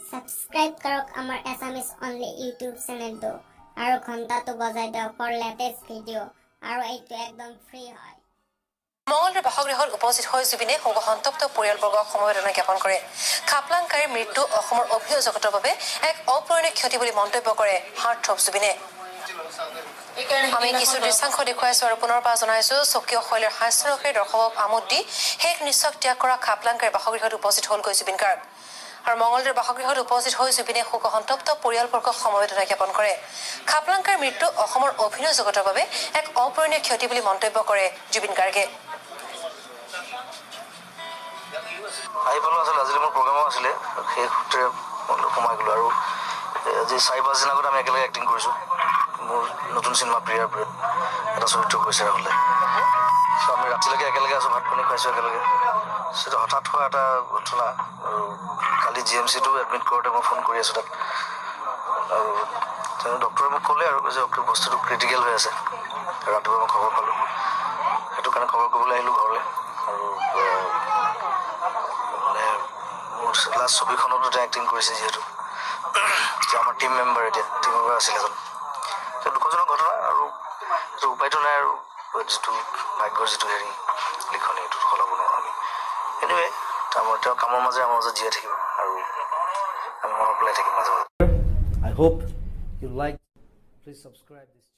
Subscribe কৰক আমাৰ এছামিছ only YouTube চেনেলটো আৰু ঘণ্টাটো বজাই দিয়ক ফৰ লেটেষ্ট ভিডিঅ'। আৰু এইটো একদম ফ্ৰী হয়। মঙলদৈৰ বাসগৃহত উপস্থিত হৈ জুবিনে শোকসন্তপ্ত পৰিয়ালবৰ্গক সমবেদনা জ্ঞাপন কৰে। খাপলাংকাৰীৰ মৃত্যু অসমৰ অভিনয় জগতৰ বাবে এক অপূৰণীয় ক্ষতি বুলি মন্তব্য কৰে হাৰ্টথ্ৰব জুবিনে। আমি কিছু দৃশ্যাংশ দেখুৱাইছো আৰু পুনৰবাৰ জনাইছো, স্বকীয় শৈলীৰ হাস্যৰসেৰে দৰ্শকক আমোদ দি শেষ নিশ্বাস ত্যাগ কৰা খাপলাংকাৰীৰ বাসগৃহত উপস্থিত হ'লগৈ জুবিন গাৰ্গ। আৰু মঙলদৈৰ বাসগৃহত উপস্থিত হৈ জুবিনে শোকসন্তপ্ত পৰিয়ালবৰ্গক সমবেদনা জ্ঞাপন কৰে। খাপলাংকাৰীৰ মৃত্যু অসমৰ অভিনয় জগতৰ বাবে এক অপূৰণীয় ক্ষতি বুলি মন্তব্য কৰে জুবিন গাৰ্গে। আহি পালোঁ। আচলতে আজি মোৰ প্ৰগ্ৰামো আছিলে, সেই সূত্ৰে মই সোমাই গ'লোঁ। আৰু আজি 4-5 দিন আগত আমি একেলগে এক্টিং কৰিছোঁ। মোৰ নতুন চিনেমা প্ৰিয়াৰ প্ৰিয়ত এটা চৰিত্ৰ কৰিছে ৰাহুলে। চ' আমি ৰাতিলৈকে একেলগে আছোঁ, ভাত পানী খুৱাইছোঁ একেলগে। সেইটো হঠাৎ হোৱা এটা ঘটনা। আৰু কালি জি এম চিটো এডমিট কৰোঁতে মই ফোন কৰি আছোঁ তাত আৰু তেওঁ ডক্টৰে মোক ক'লে আৰু কৈছে, বস্তুটো ক্ৰিটিকেল হৈ আছে। ৰাতিপুৱা মই খবৰ পালোঁ, সেইটো কাৰণে খবৰ কৰিবলৈ আহিলোঁ ঘৰলৈ। আৰু মানে মোৰ লাষ্ট ছবিখনতো তেওঁ এক্টিং কৰিছে, যিহেতু এতিয়া আমাৰ টিম মেম্বাৰ, এতিয়া টিম মেম্বাৰ আছিল এজন। সেইটো দুখজনক ঘটনা আৰু সেইটো উপায়টো নাই। আৰু যিটো ভাগ্যৰ যিটো হেৰি লিখনি, সেইটো সলাব নোৱাৰোঁ আমি। এনিৱে, আমাৰ তেওঁ কামৰ মাজেৰে আমাৰ মাজত জীয়াই থাকিব আৰু আমি মনত পেলাই থাকিম মাজে মাজে। I hope you like. Please subscribe this.